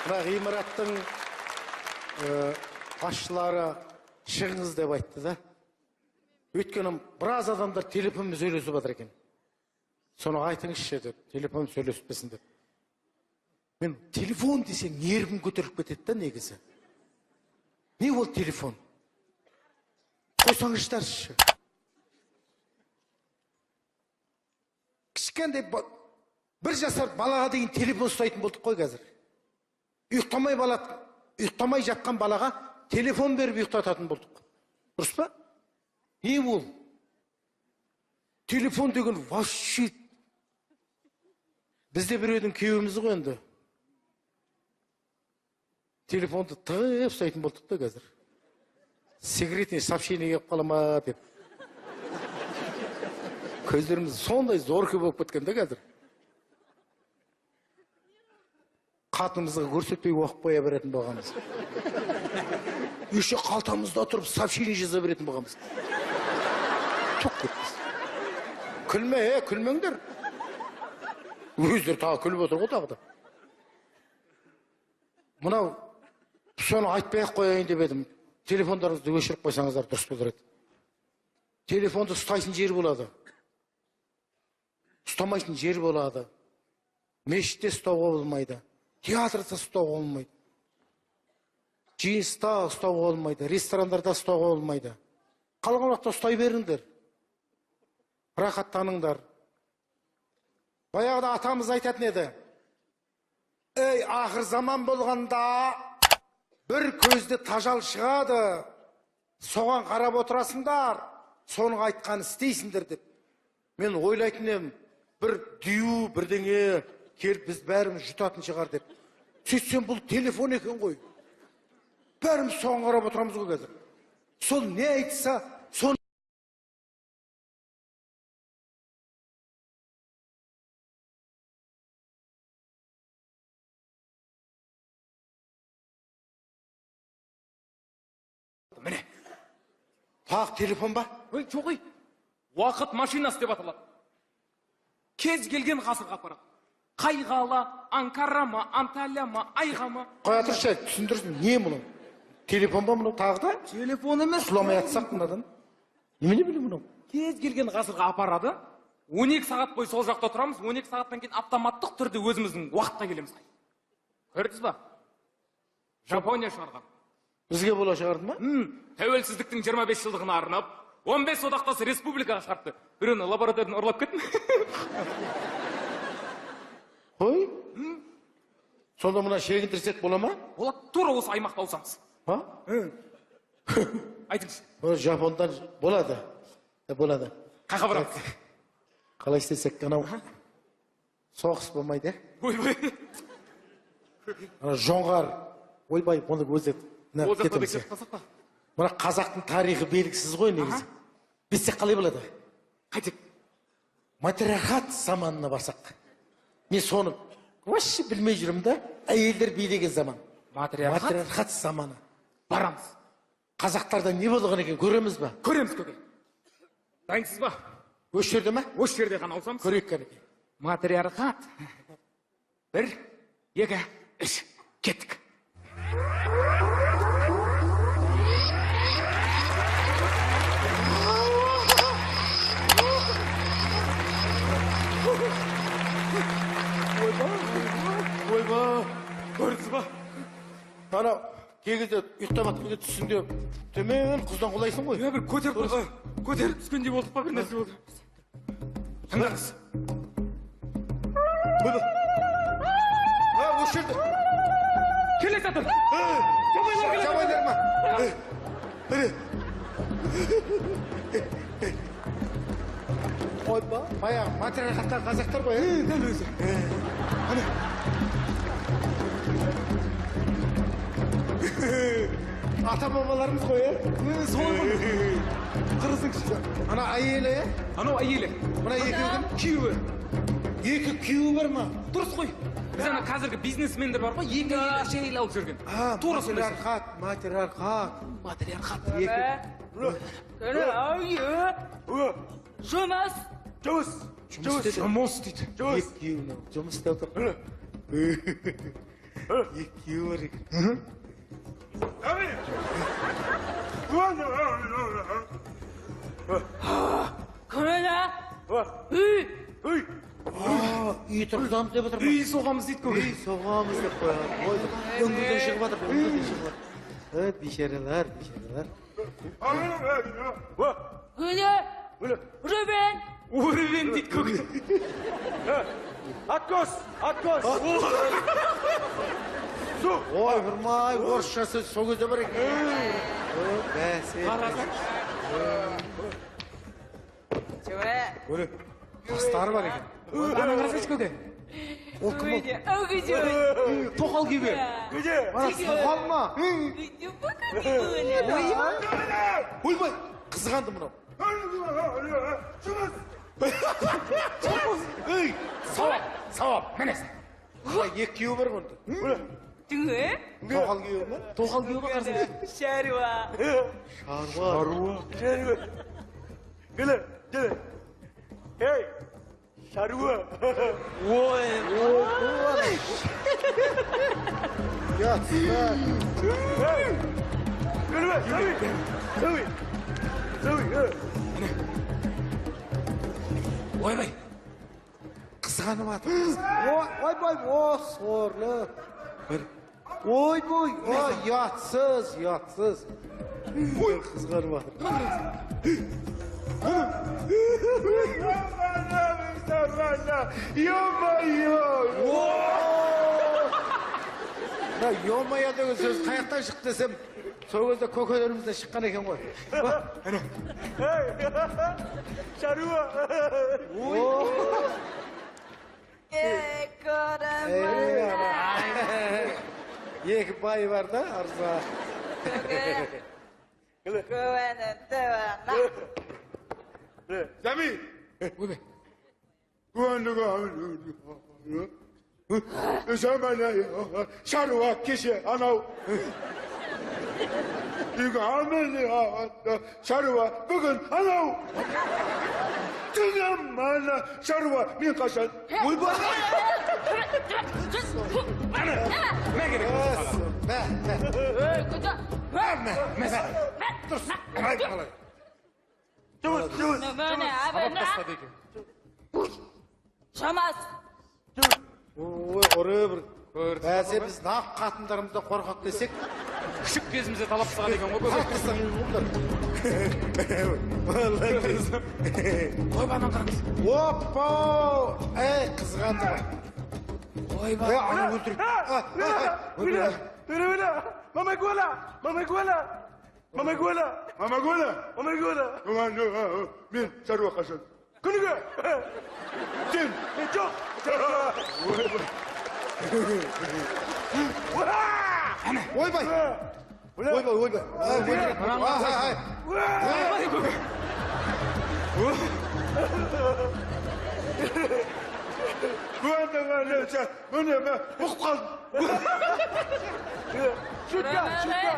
Мына ғимараттың басшылары шығыңыз деп айтты да. Өйткені біраз адамдар телефонмен сөйлесіп жатыр екен. Соны айтыңызшы деп, телефонмен сөйлеспесін деп. Мен телефон десең нервім көтеріліп кетеді да негізі. Не ол телефон? Қойсаңыздаршы. Кішкентай бір жасар балаға дейін телефон ұстайтын болдық қой қазір. Ұйықтамай жатқан балаға телефон беріп ұйықтататын болдық. Дұрыс па? Не ол? Телефон деген вообще бізде біреудің күйеуіміз ғой енді. Телефонды тығып ұстайтын болдық та қазір. Секретный сообщение келіп қала ма деп. Көздеріміз сондай зоркий болып кеткен да қазір. Қатынымызға көрсетпей оқып қоя беретін болғанбыз. Еще қалтамызда тұрып сообщение жаза беретін болғанбыз. Тоқ кетпіз. Күлме, күлмеңдер. Өздері тағы күліп отыр ғой тағы да. Мынау соны айтпай ақ қояйын деп едім. Телефондарыңызды өшіріп қойсаңыздар дұрыс болар еді. Телефонды ұстайтын жер болады. Ұстамайтын жер болады. Мешітте ұстауға болмайды. Театрда ұстауға болмайды. Жиынста ұстауға болмайды. Ресторандарда ұстауға болмайды. Қалған уақытта ұстай беріңдер. Рахаттаныңдар. Баяғыда атамыз айтатын еді. Ей, ақыр заман болғанда бір көзді тажал шығады. Соған қарап отырасыңдар. Соның айтқанын істейсіңдер деп. Мен ойлайтын едім, бір дию бірдеңе келіп біз бәріміз жұтатын шығар деп. Сөйтсем бұл телефон екен ғой. Бәріміз соған қарап отырамыз ғой қазір. Сол не айтса, соны Міне. Тағы телефон ба? Ой, жоқ ой. Уақыт машинасы деп аталады. Кез келген ғасырға апарады. Қай қала, Анкара ма, Анталия ма, Айға ма? Қоя тұршы, түсіндірсін, не мұның? Телефон ба мынау тағы да? Телефон емес. Сұламай атсақ мынадан. Немене біле мынау? Кез келген ғасырға апарады. 12 сағат бойы сол жақта тұрамыз. 12 сағаттан кейін автоматтық түрде өзіміздің уақытқа келеміз. Көрдіңіз ба? Жапония шығарған. Бізге бола шығарды ма? Тәуелсіздіктің 25 жылдығына арнап, 15 одақтас республикаға шығарыпты. Біреуні лабораториядан ұрлап кеттім. Қой? Сонда мына шегіндірсек бола ма? Болады, тура осы аймақта ауысамыз. А? Айтыңызшы. Жапондан болады. Болады. Қайға барамыз? Қалай істесек, анау соғыс болмайды, Ойбай. Ана жоңғар, ойбай, оны өзі Ол жақта да кетіп қалсақ па? Мына қазақтың тарихы белгісіз ғой негізі. Бітсек қалай болады? Қайтсек? Матриархат заманына барсақ. Мен соны вообще білмей жүрмін да. Әйелдер билеген заман. Матриархат? Матриархат заманы. Барамыз. Қазақтарда не болған екен көреміз ба? Көреміз, көке. Дайынсыз ба? Осы жерде ме? Осы жерде ғана ауысамыз. Көрейік кәнекей. Матриархат. 1, 2, 3. Кеттік. Ойба, Көрдіңіз ба? Ана кей кезде ұйықтап жатқан кезде түсіңде төмен құздан құлайсың ғой. Иә, бір көтеріп түскендей болдық па, бір нәрсе болды. Тыңдаңыз. Ойба. А, осы жерде. Келе жатыр. Жабайлар ма? Ойба, баяғы матриархаттағы қазақтар ғой, ә? Дәл өзі. Ана. Ата бабаларымыз ғой, ә? Солай ғой. Қарасаңшы. Ана әйелі, ә? Анау әйелі. Мына екеуі кім? Күйеуі. Екі күйеуі бар ма? Дұрыс қой. Біз ана қазіргі бизнесмендер бар ғой, екі әйел алып жүрген. Тура сондай. Матриархат, матриархат. Матриархат. Екі. Жұмыс. Жұмыс. Жұмыс дейді. Екі күйеуіне жұмыс істеп отыр. Екі күйеуі бар екен. Күні. Үй. Үй. Үй тұрғызамыз деп отыр. Үй соғамыз дейді көке. Үй соғамыз деп қойған. Ой, үңгірден шығып жатыр, үңгірден шығып жатыр. Бейшаралар, бейшаралар. Күні. Рубен. Рубен дейді көке. Откос, откос. Ой, бұрмай, орысша сөз сол кезде бар екен. Бәсе. Қарасаңшы. Тастары бар екен. Ана қарасаңшы көке. Ол кім ол? Тоқал күйбе. Ана тоқал ма? Ойбай, қызғанды мынау. Ей, сауап, сауап, мінесің. Екі күйеуі бар ғой онда. Тоқал күйеуі ма? Тоқал күйеуі ма қарасаңшы? Шаруа. Шаруа. Шаруа. Келе, келе. Ей, шаруа. Ой. Ұятсыздар. Келе, келе. Келе, Ойбай. Қызғанып жатыр. Ойбай, о, сорлы. Ойбай, ой, ұятсыз, ұятсыз. Ой, қызғанып жатыр. Ё-моё! Мына ё-моё деген сөз қаяқтан шықты десем, сол кезде көкелерімізден шыққан екен ғой. Шаруа! Екі бай бар да, ырза. Жами! Ойбай. Шаруа кеше анау. Шаруа бүгін анау. Шаруа мен қашан. Ойбай! Мә керек. Мә, мә. Мә, мә. Дұрыс. Ай, қалай. Сабап тастады екен. Шамас. Ой, ұры бір. Бәсе біз нақ қатындарымызды қорқақ десек, Күшік кезімізде талап тастаған екен ғой көке. талап тастаған екен ғой бұлар. Ойбай, ананы қараңыз. Опа! Ей, қызғанды ғой. Ойбай. Ей, аны өлтіріп. Мама Гула! Мама Гула! Мама Гула! Мама Гула! Мама Гула! Мен шаруа қашан. Күніге! Сен! Мен жоқ! Ойбай! Ойбай, ойбай. Ай, өлтіреді. Ойбай, көке. Міне, бұқып қалдым. Шутка, шутка.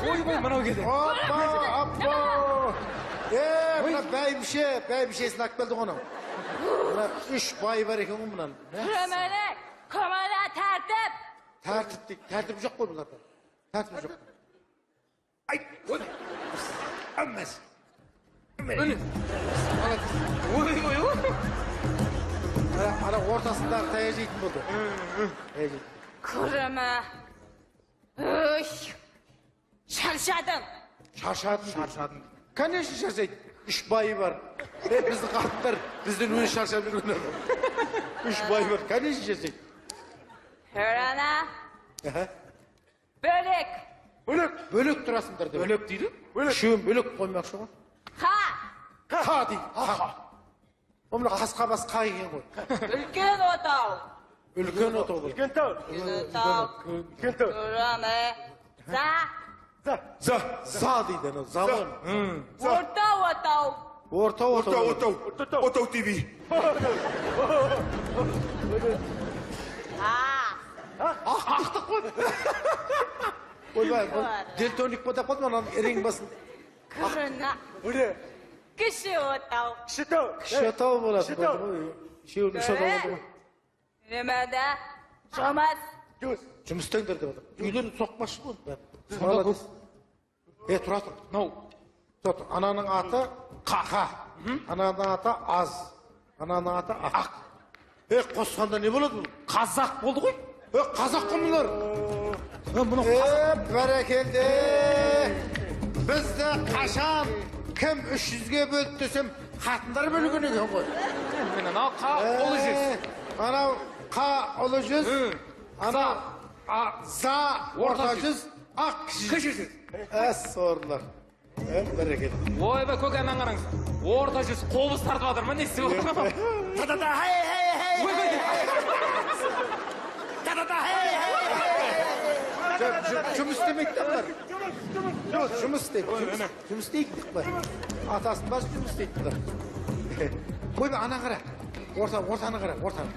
Ойбай, мынау келді. Опа, опа. Е, мына бәйбіше, бәйбішесін алып келді ғой анау. Мына үш бай бар екен ғой мынаның. Тәртіп. Тәртіп дейді. Тәртіп жоқ қой бұларда. Тәртіп жоқ. Ай, ой. Әммәс. Міне. Ойбай, ой. Ана ортасындағы таяқ жейтін болды. Таяқ жейтін. Көрімі. Өй. Шаршадым. Шаршадым. Шаршадым. Конечно шаршайды. Үш байы бар. Біздің қатындар бізден өзі шаршап жүрген адам. Үш бай бар. Конечно шаршайды. Хөрана. Бөлек. Бөлек. Бөлек тұрасыңдар деп. Бөлек дейді? Үшеуін бөлек қоймақшы ғой. Ха. Ха дейді. Ха. О, мына қасқа бас қа екен ғой. Үлкен отау. Үлкен отау. Үлкен тау. Үлкен отау. Үлкен тау. Көрімі. За. За. За. За дейді анау. Заман. Орта отау. Орта отау. Отау, отау. Отау ТВ. А. Ақтық қой. Ойбай, бұл дельтоник па деп қалдым, ананың ірең басын. Көріна. Міне. Кіші отау. Кіші тау. Кіші отау болады. Кіші тау. Үшеуінің үш отау болды ғой. Немада жұмыс. Жұмыс. Жұмыс істеңдер деп отыр. Үйлерін соқпашы ғой. Молодец. Тұра тұр. Мынау. Тұра тұр. Ананың аты Қа. Ананың аты Аз. Ананың аты Ақ. Қосқанда не болады бұл? Қазақ болды ғой. Қазақ қой бұлар. Мынау Бәрекелді. Бізді қашан кім 300-ге бөлді десем, қатындар бөлген екен ғой. Міне, мынау Қа ұлы жүз. Анау Қа ұлы жүз. Анау За орта жүз. Ақ кіші жүз. Сорлар. Бәрекелді. Ойбай, көке, ананы қараңыз. Орта жүз қобыз тартып жатыр ма, не істеп отыр? Та-та-та, хей, хей, хей. Та-та-та, хей, хей, хей. Жұмыс істемейді де бұлар. Жұмыс істейді. Жұмыс істейді деп қой. Атасының басы жұмыс істейді бұлар. Ойбай, ана қара. Ортаны қара, ортаны.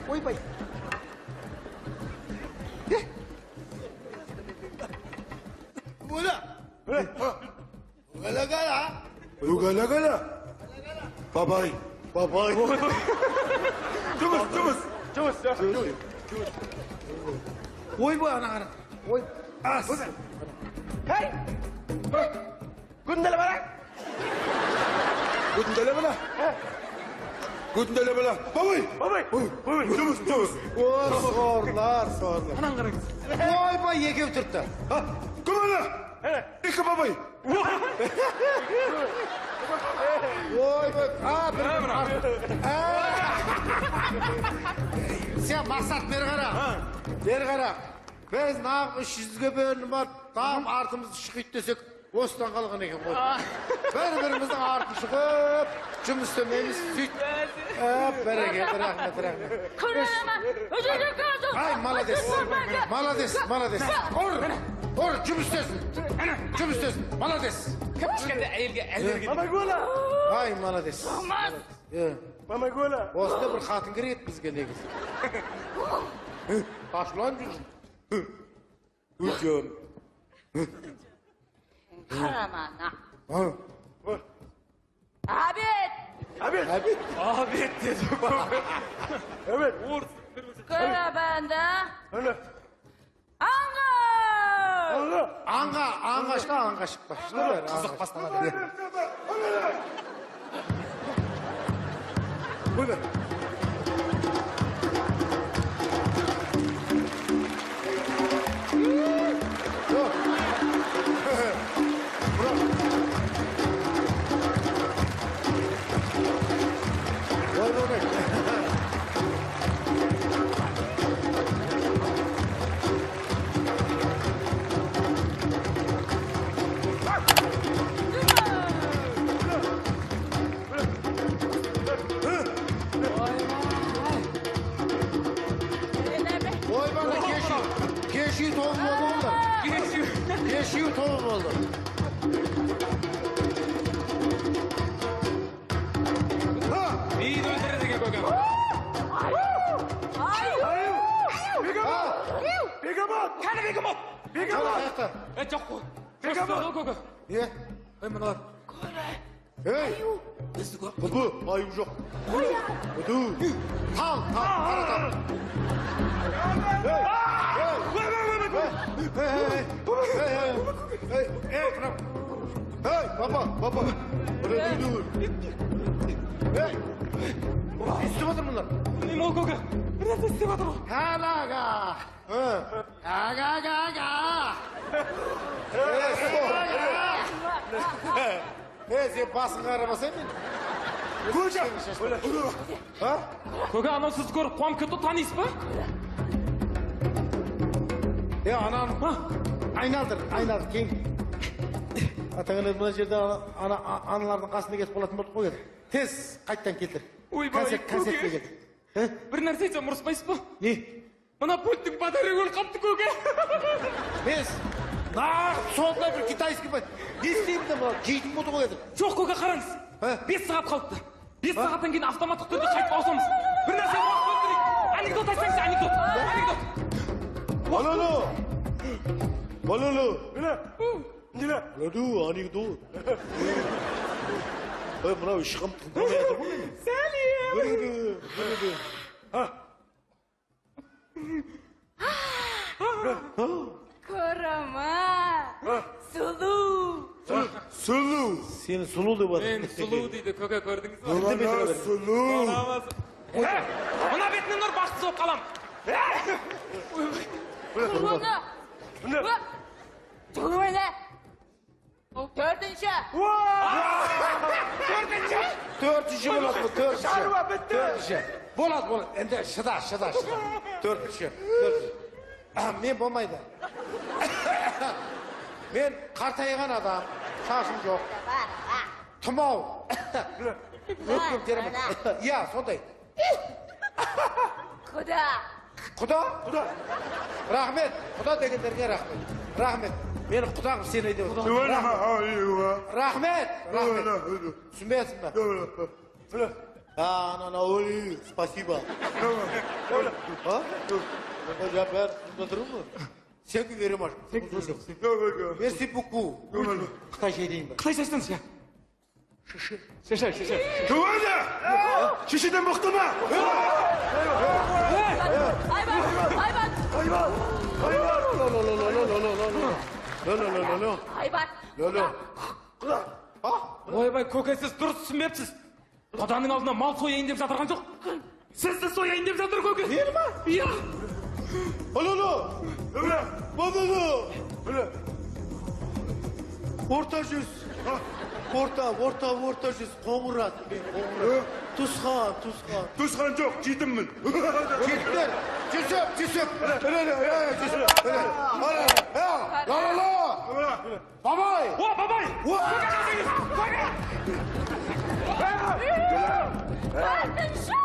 Ойбай. Ола. Гала-гала. Гала-гала. Бабай. Бабай. Жұмыс, жұмыс. Жұмыс. Ойбай, ана қара. Ой. Ас. Хей. Күнделі бара. Күнделі бара. Күнделі бара. Бабай. Бабай. Жұмыс, жұмыс. О, сорлар, сорлар. Ананы қараңыз. Ойбай, екеу түртті. Кім ана? Екі бабай. Ойбай, бір Сен Мақсат, бері қара. Бері қара. Біз нағып 300-ге бөлініп барып, там артымызды шұқиды десек, осыдан қалған екен ғой. Бір-біріміздің артын шұқып, жұмыс істемейміз, сөйт. Бәрекелді, рахмет, рахмет. Ай, молодец, молодец, молодец. Ұр, ұр, жұмыс істесін. Жұмыс істесін, молодец. Кішкентай әйелге әлдерге. Ай, молодец. Осында бір қатын керек еді бізге негізі. Ашуланып жүрсің. Үлкен. Қарамана. Обед. Обед. Обед. Обед деді. Обед. Қарабанда. Аңға. Аңға, аңға шықпа, аңға шықпа. Қызық басталады. Ойбай. Кешью тоғым болды олар. Кешью тоғым болды. Биді өлтіреді екен көкем. Аю! Бегемот! Бегемот! Кәні бегемот! Бегемот! Жоқ қой. Бегемот! Көке. Не? Ей, мыналар. Ей! Бұ, аю жоқ. Бұ, тал, тал, қара тал. Ей! Ей! Ей, ей, мынау. Ей, папа, папа. Ей! Не істеп отыр бұлар? Не ол көке? Бір нәрсе істеп отыр ғой. Ага! Ага, ага, ага! Ей, сен басын қарамасай мен. Көке! Көке, анау сізді көріп қуанып кетті, танисыз ба? Ананы айналдыр, айналдыр, кейін. Атаңа мына жерде аналардың қасында кетіп қалатын болдық қой. Тез қайттан келтір. Ойбай, концертке көке. келтір. Бір нәрсе айтсам ұрыспайсыз ба? Не? Мына пульттің батарея өліп қалыпты көке. Бес. Нағыз сондай бір китайский бар. Не істеймін де мынау жейтін болды ғой енді. Жоқ көке, қараңыз. 5 сағат қалыпты. 5 сағаттан кейін автоматтық түрде қайтып ауысамыз. Бір нәрсе уақыт өлтірейік. Анекдот айтсаңыз, анекдот. Анекдот. Балалы. Балалы. Не? Балалы, анекдот. Ой, мынау ешқам тыңдамай жатыр ғой мені. Сәлем. Көреді, көреді. Көрама. Сұлу. Сұлу. Сені сұлу деп жатыр. Мен сұлу дейді, көке, көрдіңіз ба? Сұлу. Мына бетінен ұр, бақытсыз болып қалам. Сұлуны. Сұлуны. Төртінші. Төртінші. Төртінші болады бұл, төртінші. Шаруа бітті. Төртінші. Болады, болады. Енді шыда, шыда, шыда. Төртінші. Мен болмайды. Мен қартайған адам, шашым жоқ. Тұмау. Өкпем теремін. Иә, сондай. Құда. Құда? Құда. Рахмет. Құда дегендерге рахмет. Рахмет. Мені құда қылып сен деп отыр. Рахмет. Рахмет. Түсінбейсің бе? А, на, ой, спасибо. А? Я бәрі түсіндіру ме? Thank you very much. Merci beaucoup. Қытайша айтайын ба? Қытайша айтсаңыз, иә. Шеше. Шеше, шеше. Туады! Шешеден боқты ма? Айбат, айбат. Айбат! Айбат! Ло-ло-ло-ло. Айбат. Ло-ло. Құда! Ойбай, көке, сіз дұрыс түсінбепсіз. Құданың алдына мал сояйын деп жатырған жоқ. Сізді сояйын деп жатыр, көке. Мені ма? Иә. Ло-ло. Ло! Ло-ло. Ло! Орта жүз. Орта, орта, орта жүз. Қоңырат. Мен қоңырат. Туысқан, туысқан. Туысқан жоқ, жетіммін. Жетімдер. Жүсіп, Жүсіп. Жүсіп. Ла-ла-ла. Бабай. О, бабай! Көке, келсеңіз! Көке! Төртінші.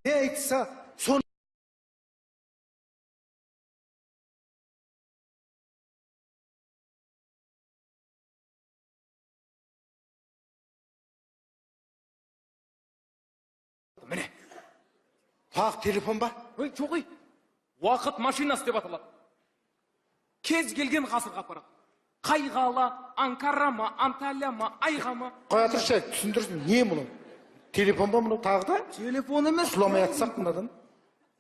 Не айтса, соны Міне. Тағы телефон ба? Ой, жоқ, ой. Уақыт машинасы деп аталады. Кез келген ғасырға апарады. Қай қала, Анкара ма, Анталия ма, Айға ма? Қоя тұршы, түсіндірсін, не мұның? Телефон ба мынау тағы да? Телефон емес. Сұламай атсақ мынадан.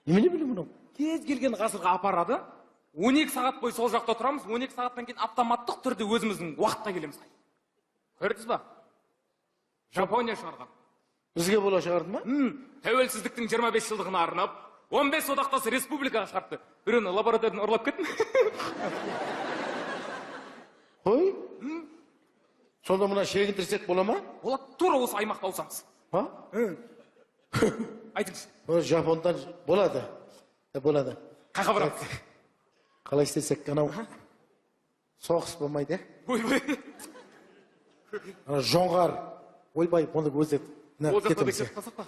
Немене білем мынау? Кез келген ғасырға апарады. 12 сағат бойы сол жақта тұрамыз. 12 сағаттан кейін автоматтық түрде өзіміздің уақытқа келеміз. Көрдіңіз ба? Жапония шығарған. Бізге бола шығарды ма? Тәуелсіздіктің 25 жылдығына арнап, 15 одақтас республикаға шығарыпты. Біреуні лабораториядан ұрлап кеттім. Ой. Сонда мына шегіндірсек бола ма? Болады, тура осы аймақта ауысамыз. А? Айтыңыз, Жапондан болады. Болады. қайға барамыз? Қалай істесек, анау соғыс болмайды, Ойбай. Ана жоңғар, ойбай, оны өзі Ол жақта да кетіп қалсақ па?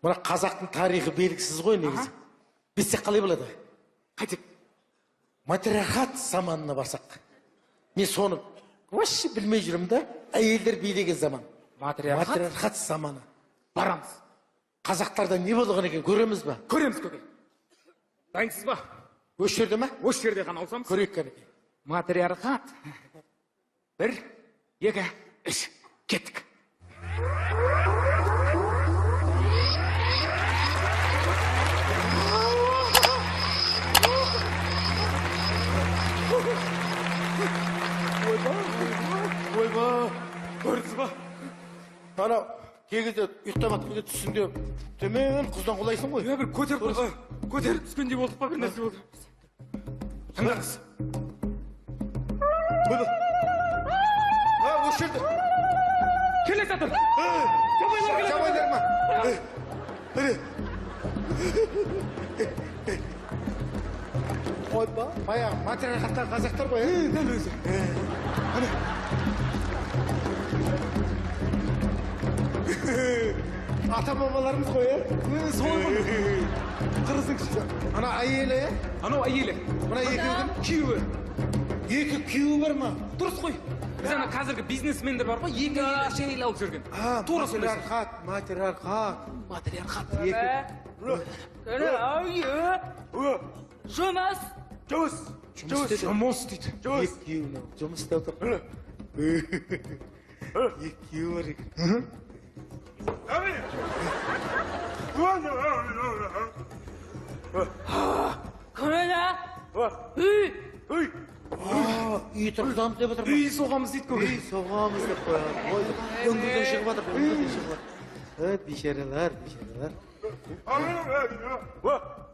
Мына қазақтың тарихы белгісіз ғой негізі. Бітсек қалай болады? Қайтсек? Матриархат заманына барсақ. Мен соны вообще білмей жүрмін да. Әйелдер билеген заман. Матриархат? Матриархат заманы. Барамыз. Қазақтарда не болған екен көреміз ба? Көреміз, көке. Дайынсыз ба? Осы жерде ма? Осы жерде ғана ауысамыз. Көрейік кәнекей. Матриархат. 1, 2, 3. Кеттік. Ойбай. Көрдіңіз ба? Ана кей кезде ұйықтап жатқан кезде түсіңде төмен құздан құлайсың ғой. Иә, бір көтеріп көтеріп түскендей болдық па, бір нәрсе болды. Тыңдаңыз. Ойбай. А, осы жерде. Келе жатыр. Жабайлар ма? Ойбай. Баяғы матриархаттағы қазақтар ғой, ә? Дәл өзі. Ата бабаларымыз ғой, ә? Солай ғой. Қырғыздың Ана әйелі, ә? Анау әйелі. Мына екеуі кім? Күйеуі. Екі күйеуі бар ма? Дұрыс қой. Біз ана қазіргі бизнесмендер бар ғой, екі әйел алып жүрген. Тура сондай. Матриархат, матриархат. Матриархат. Екі. Жұмыс. Жұмыс! Жұмыс істеді. Жұмыс дейді. Жұмыс! Екі күйеуі жұмыс істеп отыр. Екі күйеуі бар екен. Күні. Үй. Үй. Үй тұрғызамыз деп отыр. Үй соғамыз дейді көке. Үй соғамыз деп қояды. Ой, үңгірден шығып жатыр, үңгірден шығып жатыр. Бейшаралар, бейшаралар.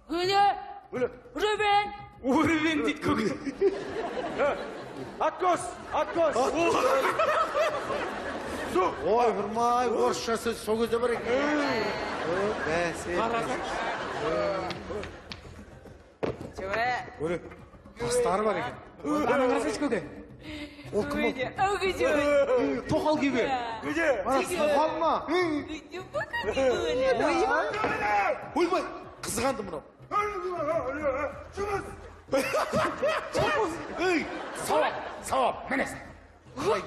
Күні. Рубен. Рубен дейді көке. Откос, откос. Ой, бұрмай, орысша сөз сол кезде бар екен. Бәсе. Жуе. Жастары бар екен. Ана қарасайшы көке. Ол кім ол? Тоқал күйеуі. Тоқал ма? Ойбай, қызғанды мынау. Ей, сауап, сауап, мінесі.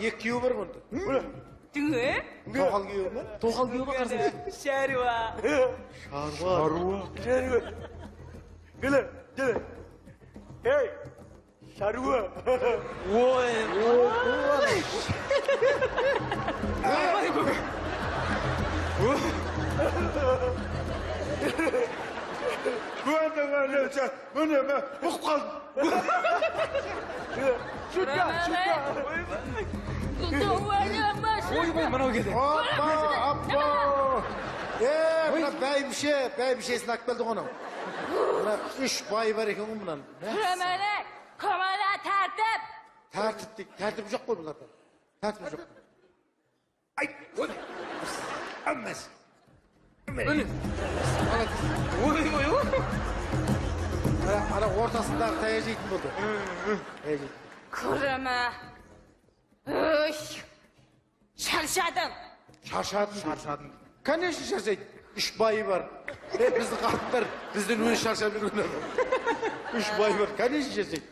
Екі күйеуі бар ғой. Тоқал күйеуі ма? Тоқал күйеуі ма қарасайшы? Шаруа. Шаруа. Шаруа. Келе, келе. Ей, шаруа. Ой, ой. Міне, мен ұқып қалдым. Шутка, шутка. Ойбай, мынау келді. Апа, апа. Мына бәйбіше, бәйбішесін алып келді ғой анау. Мына үш бай бар екен ғой мынаның. Көмірі, көмірі тәртіп. Тәртіп дейді, тәртіп жоқ қой бұларда. Тәртіп жоқ. Ай, ой. Әммәс. Ой, ой, ой. Ана ортасындағы таяқ жейтін болды. Таяқ жейтін. Көрімі. Өй, шаршадым. Шаршадым. Шаршадым. Конечно шаршайды. Үш байы бар. Біздің қатындар бізден өзі шаршап жүрген адам. Үш байы бар. Конечно шаршайды.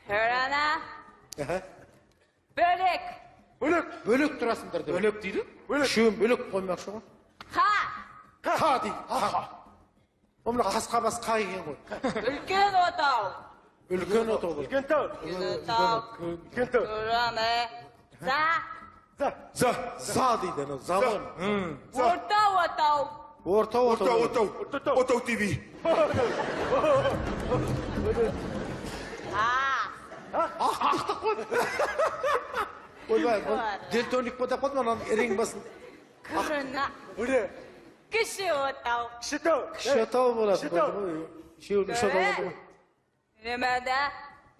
Ана. Бөлек. Бөлек. Бөлек тұрасыңдар деп. Бөлек дейді? Үшеуін бөлек қоймақшы ғой. Қа. Қа дейді. Қа. О, мына қасқа бас қа екен ғой. Үлкен отау. Үлкен отау. Үлкен тау. Үлкен отау. Үлкен тау. Көрімі. За. За. За. За дейді анау. Заман. Орта отау. Орта отау. Орта отау. Отау ТВ. Ақтық қой. Ойбай, дельтоник па деп қалдым, ананың ірең басын. Көріна. Кіші отау. Кіші тау. Кіші отау болады. Кіші тау. Үшеуінің үш отау болды ғой. Немеде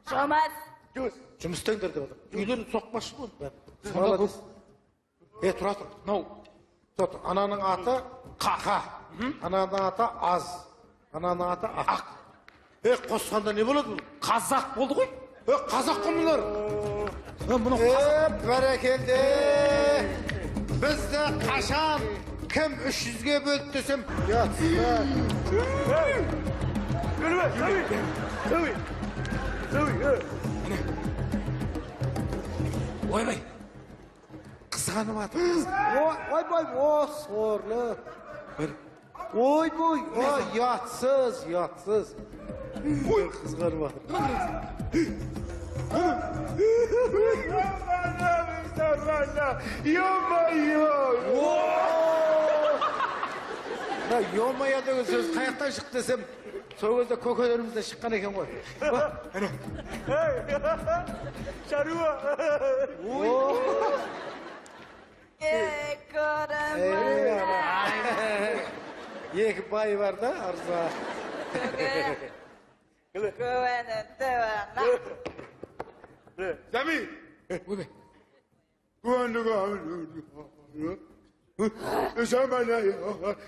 жұмыс. Жұмыс. Жұмыс істеңдер деп отыр. Үйлерін соқпашы ғой бәрі. Молодец. Тұра тұр. Мынау. Тұра тұр. Ананың аты Қа. Ананың аты Аз. Ананың аты Ақ. Қосқанда не болады бұл? Қазақ болды ғой. Қазақ қой бұлар. Мынау Бәрекелді. Бізді қашан кім 300-ге бөлді десем, Ойбай. Қызғанып жатыр. Ойбай, о, сорлы. Ойбай, о, ұятсыз, ұятсыз. Ой, қызғанып жатыр. Ё-моё! Мына ё-моё деген сөз қаяқтан шықты десем, сол кезде көкелерімізден шыққан екен ғой. Шаруа! Екі бай бар да, арза. Сами! Ойбай.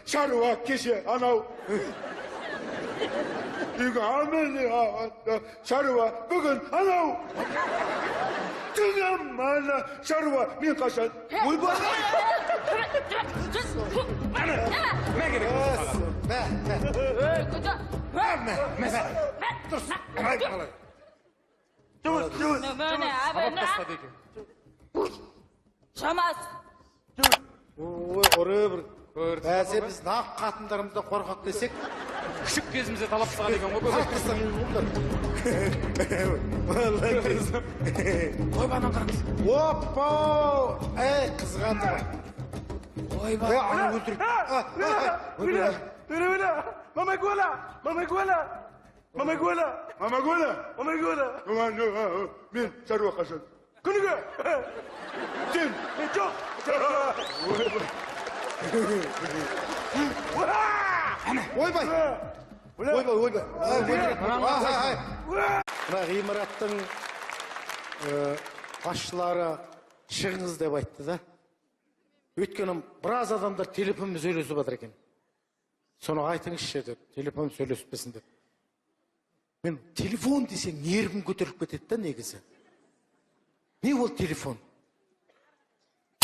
Шаруа кеше анау. Шаруа бүгін анау. Шаруа мен қашан. Ойбай! Мә керек. Мә, мә. Мә, мә. Тұрсын. Жұмыс, жұмыс. Тастады екен. Жұмыс. Ой, ұры бір. Бәсе біз нақ қатындарымыздан қорқақ десек, Күшік кезімізде талап тастаған екен ғой, көке. Талап тастаған екен ғой бұлар. Ойбай, ананы қараңыз. Опа! Ей, қызғанды. Ойбай. Ей, аны өлтіріп. Мама Гула, Мама Гула, Мама Гула, Мама Гула, Мама Гула. Мен шаруа қашан? Күніге. Сен, жоқ. Ойбай! Ойбай, ойбай. Мына ғимараттың басшылары шығыңыз деп айтты да. Өйткені біраз адамдар телефонмен сөйлесіп жатыр екен. Соны айтыңызшы деп, телефонмен сөйлеспесін деп. Мен телефон десең нервім көтеріліп кетеді да негізі. Не ол телефон?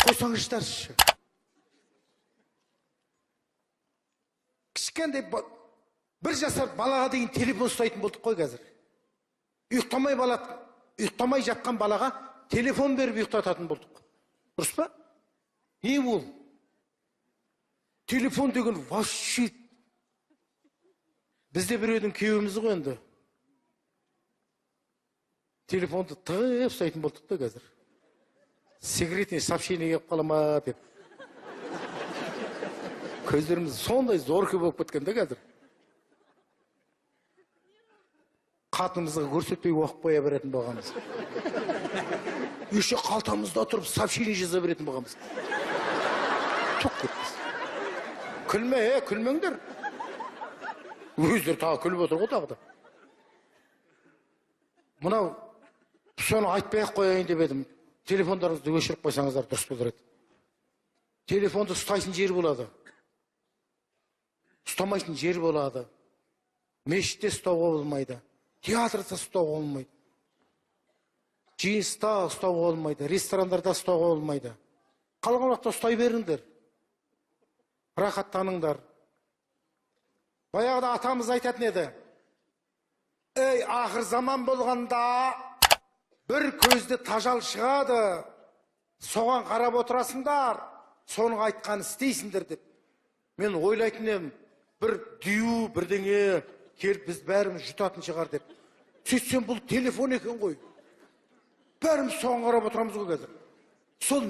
Қойсаңыздаршы. Кішкентай бір жасар балаға дейін телефон ұстайтын болдық қой қазір. Ұйықтамай жатқан балаға телефон беріп ұйықтататын болдық. Дұрыс па? Не ол? Телефон деген вообще бізде біреудің күйеуіміз ғой енді. Телефонды тығып ұстайтын болдық та қазір. Секретный сообщение келіп қала ма деп. Көздеріміз сондай зоркий болып кеткен да қазір. Қатынымызға көрсетпей оқып қоя беретін болғанбыз. Еще қалтамызда тұрып сообщение жаза беретін болғанбыз. Тоқ кетпіз. Күлме, күлмеңдер. Өздері тағы күліп отыр ғой тағы да. Мынау соны айтпай ақ қояйын деп едім. Телефондарыңызды өшіріп қойсаңыздар дұрыс болар еді. Телефонды ұстайтын жер болады. Ұстамайтын жер болады. Мешітте ұстауға болмайды. Театрда ұстауға болмайды. Жиынста ұстауға болмайды. Ресторандарда ұстауға болмайды. Қалған уақытта ұстай беріңдер. Рахаттаныңдар. Баяғыда атамыз айтатын еді. Ей, ақыр заман болғанда бір көзді тажал шығады. Соған қарап отырасыңдар. Соның айтқанын істейсіңдер деп. Мен ойлайтын едім, бір дию бірдеңе келіп біз бәріміз жұтатын шығар деп. Сөйтсем бұл телефон екен ғой. Бәріміз соған қарап отырамыз ғой қазір. Сол